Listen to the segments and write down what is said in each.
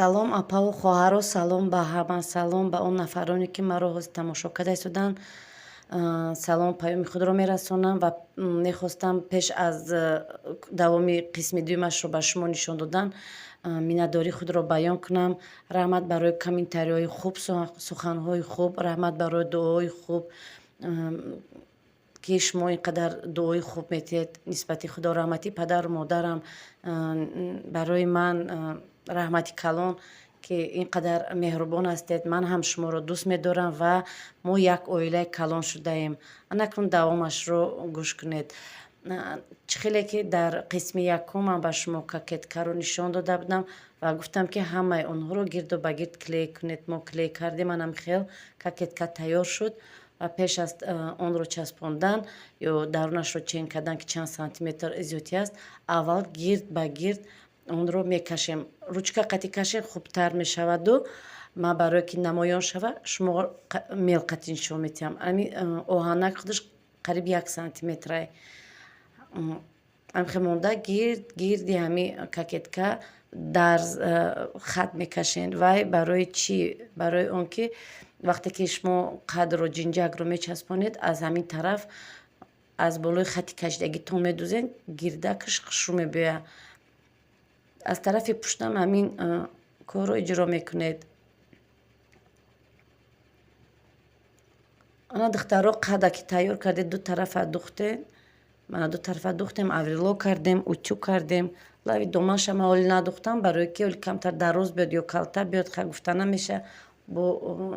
Салом, апаву хоҳаро, салом ба ҳама, салом ба он нафароне, ки маро ҳозир тамошо карда истоданд. Салом, паёми худро мерасонам ва мехостам пеш аз давоми қисми дуюмашро ба шумо нишон додан миннатдории худро баён кунам. Раҳмат барои комментариҳои хуб, суханҳои хуб, раҳмат барои дуоҳои хуб, ки шумо ин қадар дуои хуб метиҳед нисбати Худо. Раҳмати падару модарам барои ман раҳмати калон, ки ин қадар меҳрубон ҳастед. Ман ҳам шуморо дӯст медорам ва мо як оилаи калон шудаем. Анакнун давомашро гӯш кунед. Чӣ хеле ки дар қисми якум ман ба шумо кокеткаро нишон дода будам ва гуфтам, ки ҳамаи онҳоро гирду ба гирд клей кунед. Мо клей кардем, анам хел кокетка тайёр шуд ва пеш аз онро часпондан ё дарунашро чен кардан, ки чанд сантиметр зиёдтӣ аст, аввал гирд ба гирд онро мекашем. Ручка қати кашем, хубтар мешаваду ман барое ки намоён шава, шумо мел қати нишон метиҳам. Ами оҳанак худаш қариб 1 сантиметрай. Ҳамхел монда, гирд гирди ҳами кокетка дар хат мекашем. Вай барои чӣ? Барои он ки вақте ки шумо қадро, ҷинҷакро мечаспонед, аз ҳамин тараф, аз болои хати кашидагитон медузед, гирдакаш хушрӯ мебиёяд. Аз тарафи пуштам ҳамин корро иҷро мекунед. Ана, духтаро, қада ки тайёр кардед, ду тарафа духтед. Мана, ду тарафа духтем, оверлок кардем, утюг кардем. Лави доманша ман ҳоли надухтам, барое ки ҳоли камтар дароз биёд ё калта биёд, ха, гуфта намеша, бо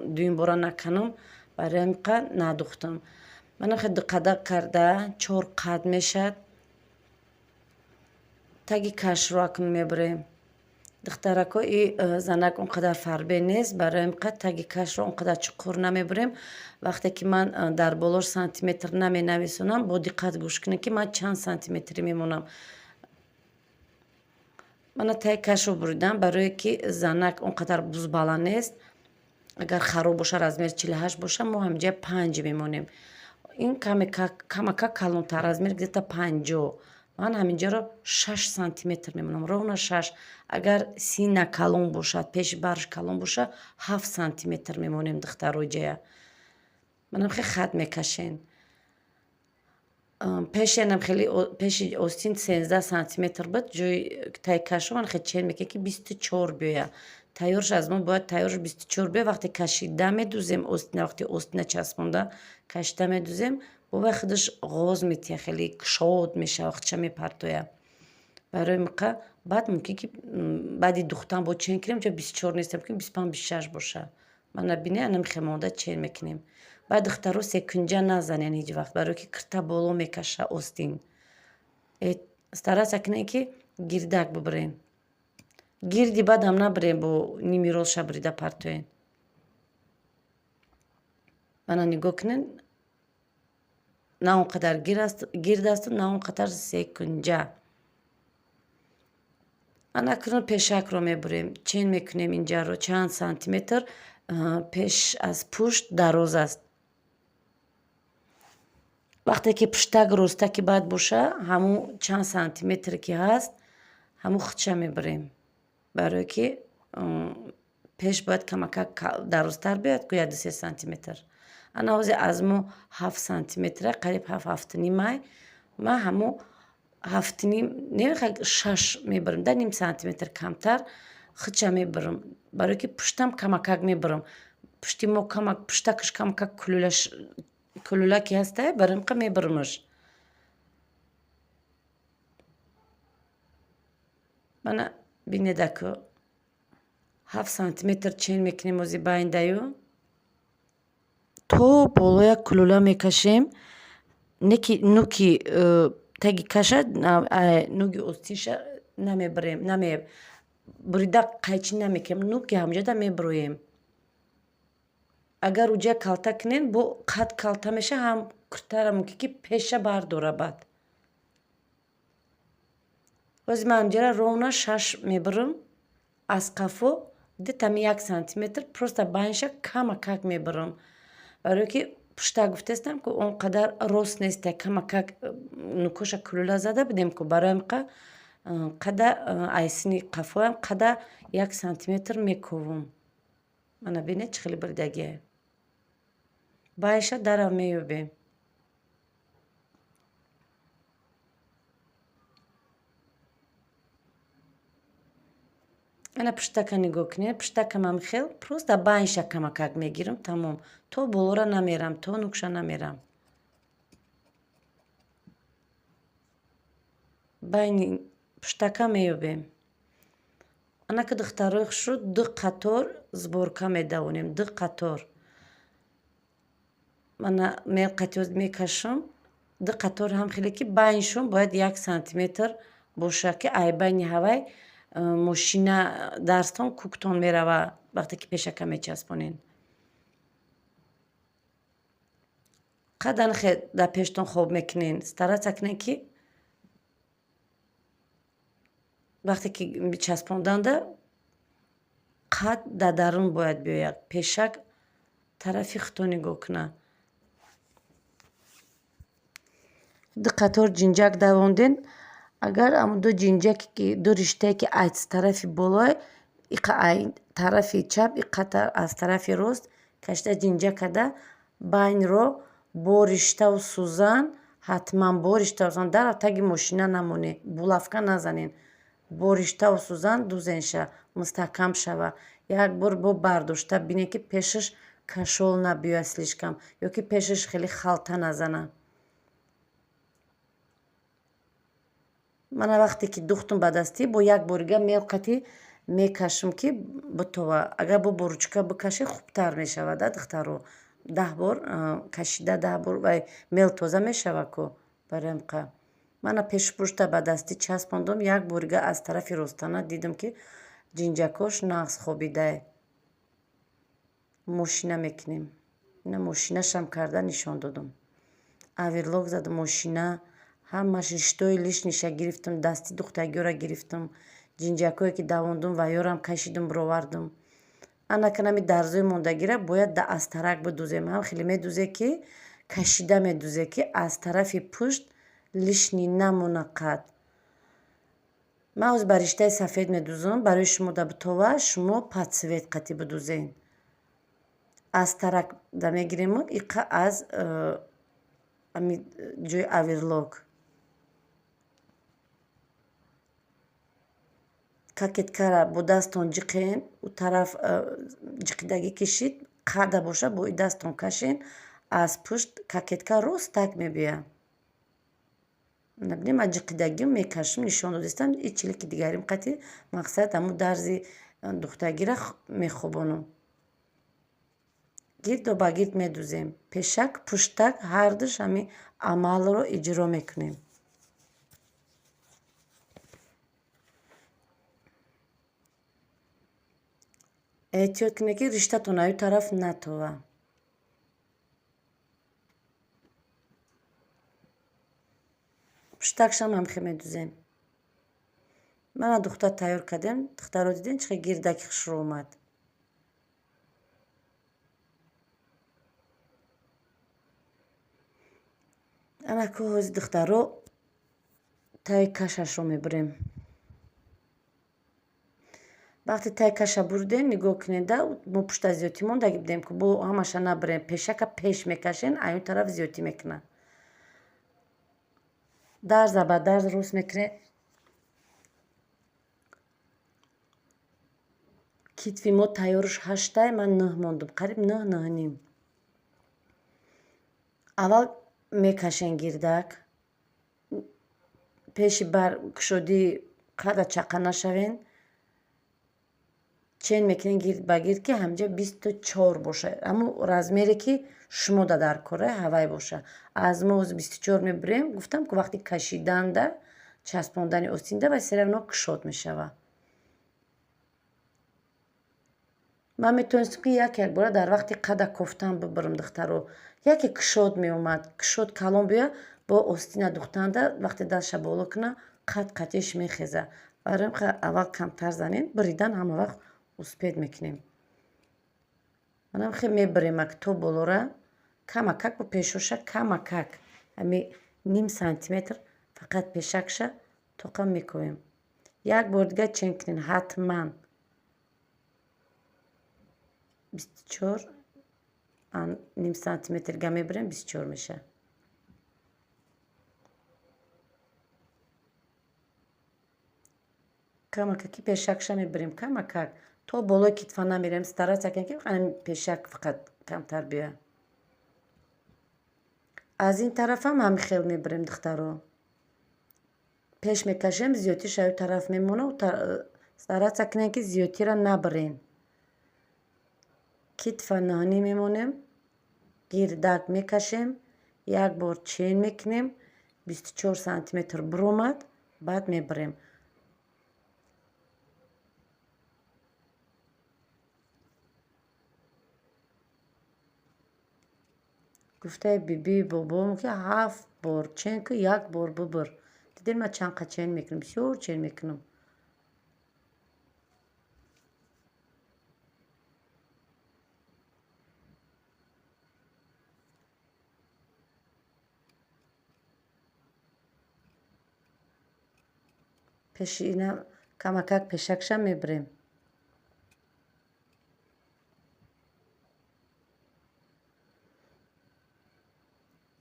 дуюмбора наканам, барои ҳамин қад надухтам. Мана, хел дуқада карда, чор қад мешад. Таги кашро акнун мебурем. Духтарако, и занак он қадар фарбе нест, барои ҳамин қад таги кашро он қадар чуқур намебурем. Вақте ки ман дар болош сантиметр наменависонам, бо диққат гӯш кунед, ки ман чанд сантиметрӣ мемонам. Мана, таги кашро буридам, барое ки занак он қадар бузбаланд нест. Агар хароб боша, размери 48 боша, мо ҳаминҷа 5 мемонем. Ин камакак калонтар, размер где-то 50. Ман ҳаминҷаро 6 сантиметр мемонам, ровно 6. Агар сина калон бошад, пеши барш калон боша, 7 сантиметр мемонем, духтаро. Ҷая манам хеле хат мекашен. Пешенам хеле, пеши остин 13 сантиметр буд. Ҷои таи кашро ман хеле чен мекунем, ки 24 биёяд. Тайёрш аз мо бояд тайёрш 24 биёяд. Вақте кашида медузем остина, вақте остина часпонда кашида медузем, бовай худаш ғоз метиҳад, хеле кушод мешавад, худша мепартояд. Барои миқа баъд мумкин ки баъди духтан бо чен кунем, ҷо 24 нест, мумкин 25, 26 боша. Мана, бине, анамихел монда чен мекунем. Баъд, духтаро, секунҷа назанен ҳеҷ вақт, барое ки кирта боло мекаша остин. Стараться кунем, ки гирдак бубурем. Гирди баъдам набурем, бо ними ростша бурида партоем. Мана, нигоҳ кунед, на он қадар гирд асту, на он қадар секунҷа. Ана, акнун пешакро мебурем, чен мекунем инҷаро, чанд сантиметр пеш аз пушт дароз аст. Вақте ки пуштак ростаки бад боша, ҳамун чанд сантиметре ки ҳаст, ҳамун худша мебурем, барое ки пеш бояд камакак дарозтар биёяд ку, як, 2-3 сантиметр. Ана, ҳозир аз мо 7 сантиметра, қариб 7, 7,5-ай. Ман ҳамун 7,5 не, 6 мебурам, да, ним сантиметр камтар худша мебурам, барое ки пуштам камакак мебурам. Пушти мо камак, пуштакаш камакак кулулаки ҳастай, барои ҳамин мебурамаш. Мана, бинедаку, 7 сантиметр чен мекунем. Ози байндаю то болоя кулула мекашем, не ки нуки таги каша, нуги остинша намебурем, наме бурида қайчӣ намекунем, нуки ҳамҷода мебуроем. Агар уҷа калта кунем, бо қад калта меша, ҳам куртара мумкин ки пеша бардора. Баъд ҳозир ман ҳамҷара ровно 6 мебурам. Аз қафо дитами 1 сантиметр просто байнша камакак мебурам, барое ки пуштак, гуфтаистам ку, он қадар рост неста, камакак нукоша кулула зада будем ку, барои ҳамин Қада айсини қафоям қада 1 сантиметр мековум. Мана бинед, чӣ хеле буридагие. Байша дарав меёбем. Ана пуштака нигоҳ кунед. Пуштакамам хел просто байнша камакак мегирам, тамом. То болора намерам, то нукша намерам. Байни пуштака меёбем. Анака, духтарои хушрӯ, ду қатор сборка медавонем, ду қатор. Мана мелқати мекашам, ду қатор ҳам хеле, ки байншон бояд 1 сантиметр боша, ки ай байни ҳавай мошина дарстон куктон мерава, вақте ки пешака мечаспонед. Қадан дар пештон хоб мекунен, стараться кунед, ки вақте ки часпонданда қад дар дарун бояд биёяд, пешак тарафи худто нигоҳ кунад. Ду қатор ҷинҷак давонден. Агар ҳамун ду ҷинҷаке, ки ду риштае, ки аз тарафи болое, иқа ай тарафи чап, иқа аз тарафи рост кашида, ҷинҷак карда, байнро бо риштаву сӯзан, ҳатман бо риштаву сӯзан, дар таги мошина намонед, булавка назанед, бо риштаву сӯзан дузенша, мустаҳкам шава. Як бор бо бардошта бинед, ки пешаш кашол набиёяд слишком ё ки пешаш хеле халта назана. Мана, вақте ки духтум ба дастӣ, бо як борига мелқати мекашам, ки битова. Агар бо ручка бикашед, хубтар мешавад, а, духтаро. 10 бор кашида, 10 бор вай мел тоза мешава ку. Барои мана пешу пушта ба дастӣ часпондум. Як борига аз тарафи ростана дидам, ки ҷинҷакош нағз хобидае. Мошина мекунем. Ина мошинашам карда нишон додум. Оверлок задам, мошина ҳамаш, риштои лишний ша гирифтам, дасти духтагиёра гирифтам, ҷинҷакое ки давондум ва ёрам кашидум, бировардум. Анаканами дарзои мондагира бояд да астарак бидузем. Ҳам хеле медузе, ки кашида медузе, ки аз тарафи пушт лишний намона қад. Ман ҳозир ба риштаи сафед медузам, барои шумо да битова, шумо под цвет қатӣ бидузен. Астарак да мегирему иқа аз ами ҷои оверлок. Кокеткара бо дасттон ҷиқен, ӯ тараф ҷиқидагӣ кишид, қада боша, бо и дасттон кашен, аз пушт кокетка рост так мебиёяд. Набинем, ман ҷиқидагим мекашам, нишон додистам. И чилики дигарим қати мақсад ҳамун дарзи духтагира мехобонам. Гирду ба гирд медузем, пешак, пуштак, ҳардуш ҳамин амалро иҷро мекунем. Эҳтиёт кунед, ки риштатон аю тараф натова. Пуштакшам ҳамхел медузем. Мана, духтар, тайёр кардем. Духтаро, дидем, чӣ хел гирдаки хушрӯ омад. Анаку ҳози, духтаро, таи кашашро мебурем. Вақте таи каша бурдем, нигоҳ кунеда, мо пушта зиёдтӣ мондаги будем, ки бо ҳамаша набурем. Пешака пеш мекашен, аюн тараф зиёдтӣ мекунад. Дарза ба дарз рост мекунем. Китфи мо тайёрш ҳаштай, ман нӯҳ мондум, қариб нӯҳ, нӯҳу ним. Аввал мекашен гирдак, пеши бар кушодӣ қада чақа нашавен, чен мекунен гирд ба гирд, ки ҳамҷа 24 боша, ҳамун размере, ки шумо да дар кора ҳавай боша. Аз мо ҳозир 24 мебурем. Гуфтам, ки вақти кашиданда, часпондани остинда ва всё равно кушод мешавад. Ман метавонистам, ки як якбора дар вақти қада кофтан бибурам, духтаро. Яке кушод меомад, кушод калон биёяд, бо остина духтанда, вақте дастша боло куна, қад қатиш мехеза. Барои аввал камтар занем, буридан ҳама вақт успеть мекунем. Манам хел мебурем ак то болора, камакак бо пешоша, камакак, ҳами ним сантиметр фақат пешакша тоқа мекӯем. Як бор дига чен кунед ҳатман. 24 ним сантиметр га мебирем, 24 мешавад. Камакаки пешакша мебирем, камакак. То болои китфа намерем, стараться кунем, ки пешак фақат камтар биёяд. Аз ин тарафам ҳамин хел мебирем, духтаро. Пеш мекашем, зиёдтиш аю тараф мемонад. Стараться кунем, ки зиёдтира набирем. Китфа 9,5 мемонем, гирдак мекашем, як бор чен мекунем, 24 сантиметр биромад, баъд мебирем. Гуфтаи бибии бобом, ки ҳафт бор чен ку, як бор бубир. Дидем, ман чанд қа чен мекунам, бисёр чен мекунам. Пеши ина камакак пешакша мебирем.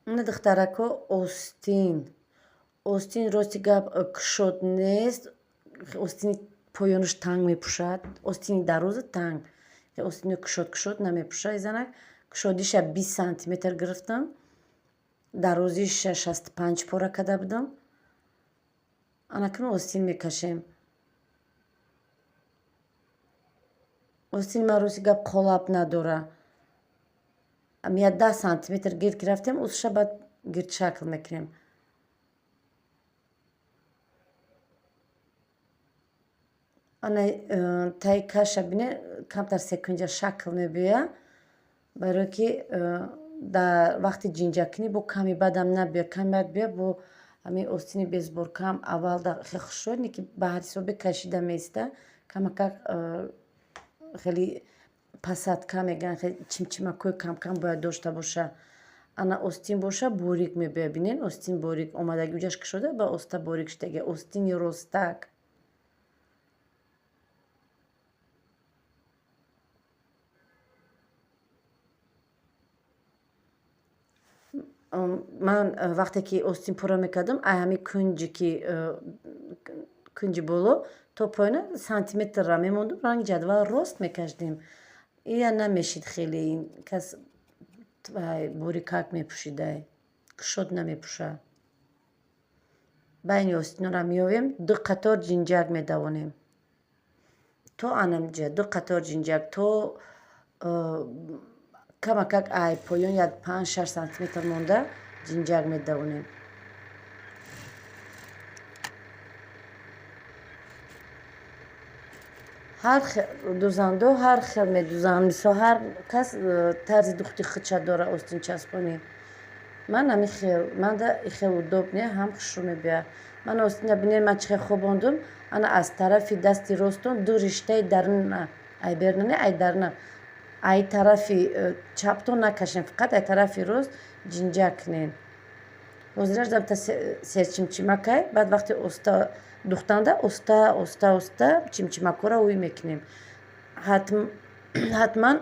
Ина, духтарако, остин. Остин, рости гап, кушод нест. Остини поёнаш танг мепӯшад, остини дароза танг. Остини кушод кушод намепӯшад занак. Кушодиша 20 сантиметр гирифтам, дарозиша 65 пора карда будам. Анакун остин мекашем. Остини ман, рости гап, қолаб надора. Я 10 сантиметр гирд гирифтем, устша баъд гирдшакл мекунем. Ана таи каша бине, камтар секунҷа шакл мебиёяд, барое ки дар вақти ҷинҷакунӣ бо ками бадам набиёяд. Ками бад биёяд, бо ҳамин остини безборкаам аввал хеле хушрӯяд, не ки ба ҳар ҳисобе кашида меиста, камакак хеле посадка мегӯянд, хеле чимчимакҳои камкам бояд дошта боша. Ана остин боша, борик мебиёяд. Бинед, остин борик омадаги, уҷаш кушода, ба оста борик шудаги. Остини ростак. Ман вақте ки остин пурра мекардам, ай ҳамин кунҷи, ки кунҷи боло то поёна сантиметрра мемондум, ранги ҷадвал рост мекашидем. Ия намешид хеле, кас борикак мепӯшидай, кушод намепӯшад. Байни остинора меовем, ду қатор ҷинҷак медавонем то анамҷа, ду қатор ҷинҷак то камакак ай поён як 5-6 сантиметр монда ҷинҷак медавонем. Ҳар дузандо ҳар хел медузанд, мисол, ҳар кас тарзи духти худша дора. Остинчаспонӣ ман ҳамин хел, манда хел удобный, ҳам хушрӯ мебиёяд. Ман остина, бинед, ман чӣ хел хобондум. Ана аз тарафи дасти ростон ду риштаи даруна, ай беруна, ай даруна, ай тарафи чаптон накашем, фақат ай тарафи рост ҷинҷак кунед. Ҳозираш дамта серчимчимакай, баъд вақти оста духтанда оста оста оста чимчимакҳоро ӯй мекунем. Ҳатман,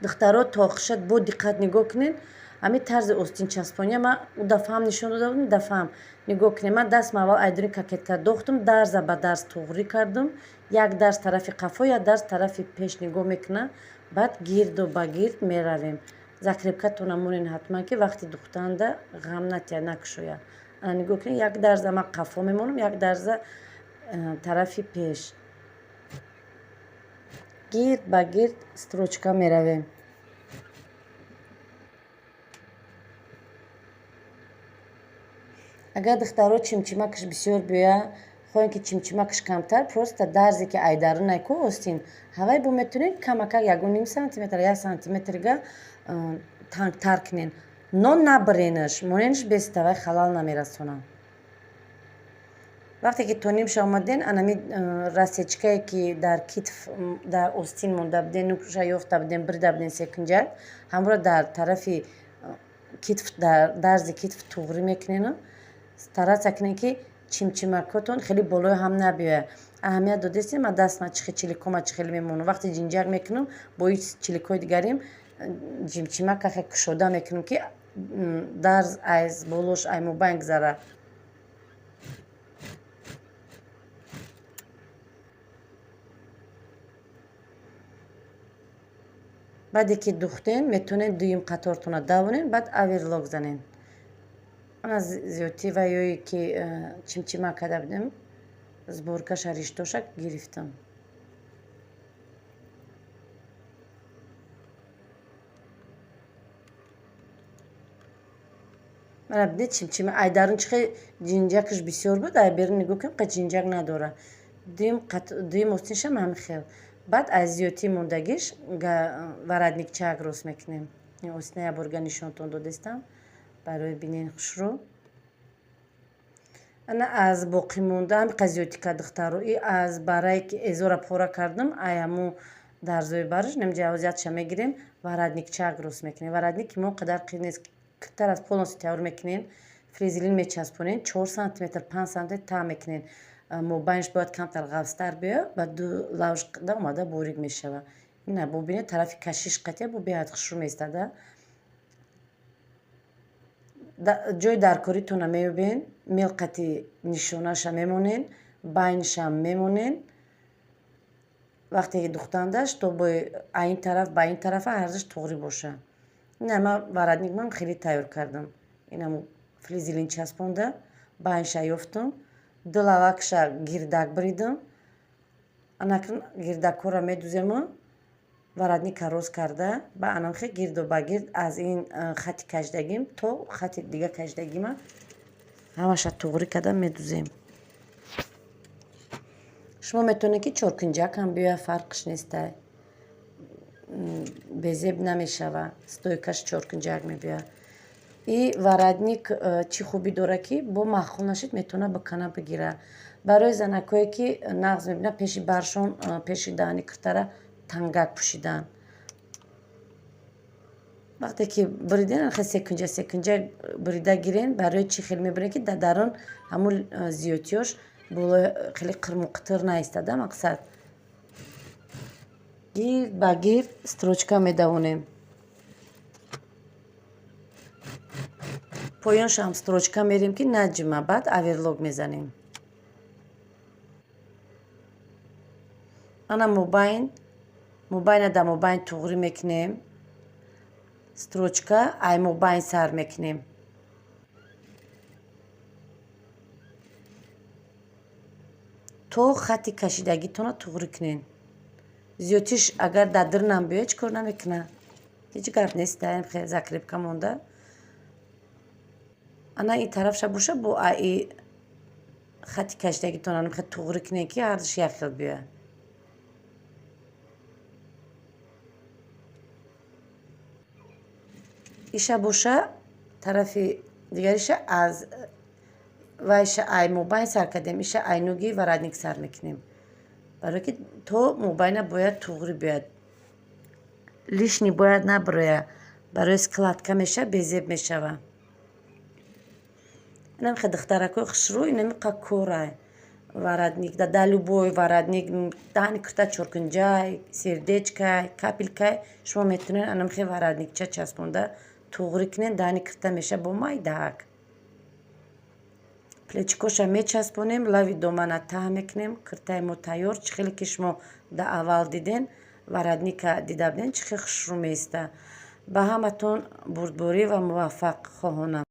духтаро, то бо диққат нигоҳ кунед ҳамин тарзи остинчаспония. Ман у дафъаам нишон дода будам, дафъаам нигоҳ кунед. Ман дастам аввал айдуни кокетка дохтум, дарза ба дарз туғрӣ кардум, як дарз тарафи қафо, як дарз тарафи пеш нигоҳ мекунам, баъд гирду ба гирд меравем. Закрепкатона монед ҳатман, ки вақти духтанда ғам натиҳад, накушояд. Ана нигоҳ кунед, як дарза ман қафо мемонам, як дарза тарафи пеш, гирд ба гирд строчка меравем. Агар, духтаро, чимчимакаш бисёр биёяд, хоҳем ки чимчимакаш камтар, просто дарзе ки айдарунай ку остин ҳавай бо метавонед камакак ягон ним сантиметр, як сантиметрга тангтар кунед, но набиренаш, моненаш беставай, халал намерасонад. Вақте ки то нимша омаден, анами рассечкае ки дар китф, дар остин монда буден, нукша ёфта будем, бирида будем секунҷак, ҳамро дар тарафи китф, дар дарзи китф туғрӣ мекунену стараться кунед, ки Чимчимакотон хеле болои ҳам набиёяд. Аҳамият додестем, ма дастма чихе чиликома чихеле мемонам. Вақте ҷинҷак мекунам, бо ҳеҷ чиликои дигарим ҷимчимак хе кушода мекунам, ки дарз аз болош ай мобайн гузара. Баъде ки духтен, метавонед дуюм қатортона давонен, баъд оверлок занен. Ана зиёдтӣ ва ёе ки чимчимак карда будем, сборкаша, риштоша гирифтам. Мана бинед, чимчима ай дарун чихе ҷинҷакаш бисёр буд, ай берун нигоҳ кунем, қа ҷинҷак надора. Дуюм остиншам ҳамин хел. Баъд аз зиёдтӣ мондагиш воротникчаак рост мекунем. Ин остина як борга нишонтон додестам, барои бинен хушрӯ. Ана аз боқӣ монда ҳамиқа зиёдтӣ кард, духтаро. И аз барае ки эзора пора кардам, ай ҳамун дарзои бараш намҷа ҳозиятша мегирем, воротникчаак рост мекунем. Воротники мо қадар қин нест, киртар аз полностью тайёр мекунем, флизелин мечаспонем, 4 сантиметр, 5 сантиметр та мекунем. Мобайнш бояд камтар ғафзтар биёяд, ба ду лавшда омада борик мешавад. Ина бубинед, тарафи кашиш қатия бо беҳад хушрӯ меистада. Ҷои даркоритона меёбен, мелқати нишонаша мемонен, байншам мемонен. Вақте ки духтандаш, то бо ин тараф ба ин тарафа ҳарзиш туғрӣ боша. Ина ма воротник ман хеле тайёр кардам. Инам флизелин часпонда, байнша ёфтум, ду лавакша гирдак буридам. Анакун гирдакҳоро медузему, воротника рост карда, ба анамхе гирду ба гирд аз ин хати кашидагим то хати дига кашидагима ҳамаша туғрӣ карда медузем. Шумо метавонед, ки чоркунҷакам биёяд, фарқш нестай, безеб намешава, стойкаш чоркунҷак мебиёяд. И воротник чӣ хубӣ дорад, ки бо маъқул нашид, метавонад бикана бигира. Барои занакҳое ки нағз мебинад, пеши баршон, пеши даҳани киртара тангак пӯшидан. Вақте ки буриден, хе секунҷа секунҷа бурида гирен. Барои чӣ хел мебурен, ки дар дарун ҳамун зиёдтиёш болои хеле қирмуқитир наистада. Мақсад, гирд ба гирд строчка медавонем, поёншам строчка мерем, ки наҷима. Баъд оверлок мезанем. Ана мобайн, мобайна дар мобайн туғрӣ мекунем, строчка ай мобайн сар мекунем то хати кашидагитонро туғрӣ кунен. Зиёдтиш агар дар дирнам биёяд, чӣ кор намекунад, ҳеҷ гап нест, хел закрепка монда. Ана ин тарафша боша, бо аи хати кашидагитон хел туғрӣ кунен, ки ҳардуш як хел биёяд. Иша боша, тарафи дигариша аз вайша ай мобайн сар кардем, иша ай нуги воротник сар мекунем, барое ки то мобайна бояд туғрӣ биёяд, лишний бояд набирояд, барои складка мешавад, безеб мешавад. Инам хе, духтаракои хушрӯ, инами қа корай воротник да любой воротник, даҳани курта чоркунҷай, сердечкай, капелькай, шумо метавонед анамхе воротникча часпонда туғрӣ кунед, даҳани курта мешавад бо майдаак. Плечикоша мечаспонем, лави домана таҳ мекунем, киртаи мо тайёр. Чӣ хеле ки шумо дар аввал диден, воротника дида буден, чӣ хел хушрӯ меиста. Ба ҳаматон бурдборӣ ва муваффақ хоҳонам.